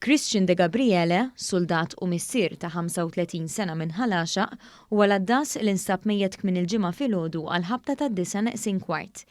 Christian Degabriele, suldat u missier ta' 35 sena minn Ħal Għaxaq, huwa l-għaddas li nstab mejjet kmieni l-Ġimgħa filgħodu għall-ħabta tad-disgħa neqsin kwart.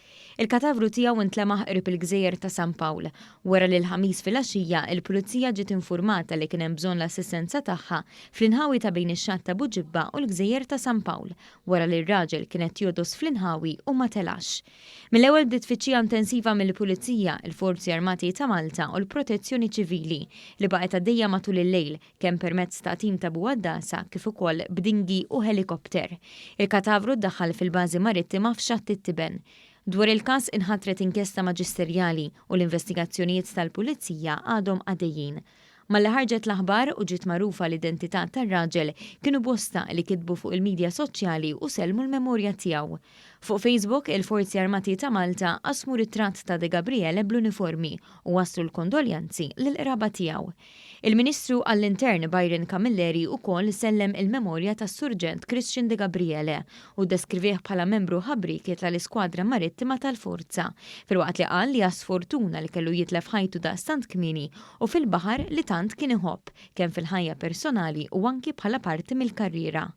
Il-katavru tiegħu ntlemaħ qrib il-gżejjer ta' San Pawl, wara li l-Ħamis filgħaxija il-Pulizija ġiet infurmata li kien hemm bżonn l-assistenza tagħha fl-inħawi ta' bejn ix-xatt ta' Buġibba u l-gżejjer ta' San Pawl, wara li r-raġel kien qed jogħdos fl-inħawi u ma telax. Mill-ewwel bdiet tfittxija intensiva mill-Pulizija, il-Forzi Armati ta' Malta u l-Protezzjoni Ċivili li baqgħet għaddejja matul il-lejl kemm permezz ta' tim ta' bugħaddasa kif ukoll b'dinghy u ħelikopter. Il-katavru ddaħħal fil-bażi marittima f'Xatt it-Tiben. Dwar il-każ inħatret inkjesta maġisterjali u l-investigazzjonijiet tal-Pulizija għadhom għaddejjin. Malli ħarġet l-aħbar u ġiet magħrufa l-identità tar-raġel, kienu bosta li kitbu fuq il-midja soċjali u sellmu l-memorja tiegħu. Fuq Facebook, il-Forzi Armati ta' Malta qasmu ritratt ta' Degabriele bl-uniformi u wasslu l-kondoljanzi lill-qraba tiegħu. Il-Ministru għall-Intern Byron Camilleri wkoll sellem il-memorja tas-Surġent Christian Degabriele u ddeskrivih bħala membru ħabrieki tal-Iskwadra Marittima tal-Forza, filwaqt li qal li hija sfortuna li kellu jitlef ħajtu daqstant kmieni u fil-baħar li tant kien iħobb, kemm fil-ħajja personali u anki bħala parti mill-karriera.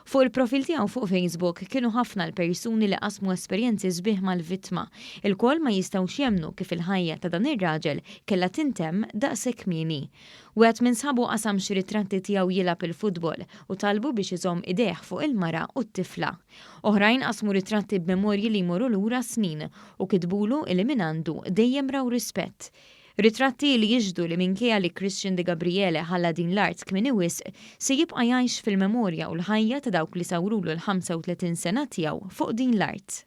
Fuq il-profil tiegħu fuq Facebook kienu ħafna l-persuni li qasmu esperjenzi sbieħ mal-vittma. Ilkoll ma jistgħux jemmnu kif il-ħajja ta' dan ir-raġel kellha tintemm daqshekk kmieni. Wieħed minn sħabu qasam xi ritratti tiegħu jilgħab il-futbol u talbu biex iżomm idejh fuq il-mara u t-tifla. Oħrajn qasmu ritratti b'memorji li jmorru lura snin u kitbulu illi mingħandu dejjem raw rispett. Ritratti li jixhdu li minkejja li Christian Degabriele ħalla din l-art kmieni wisq, se jibqa' jgħix fil-memorja u l-ħajja ta' dawk li sawrulu l-35 sena tiegħu fuq din l-art.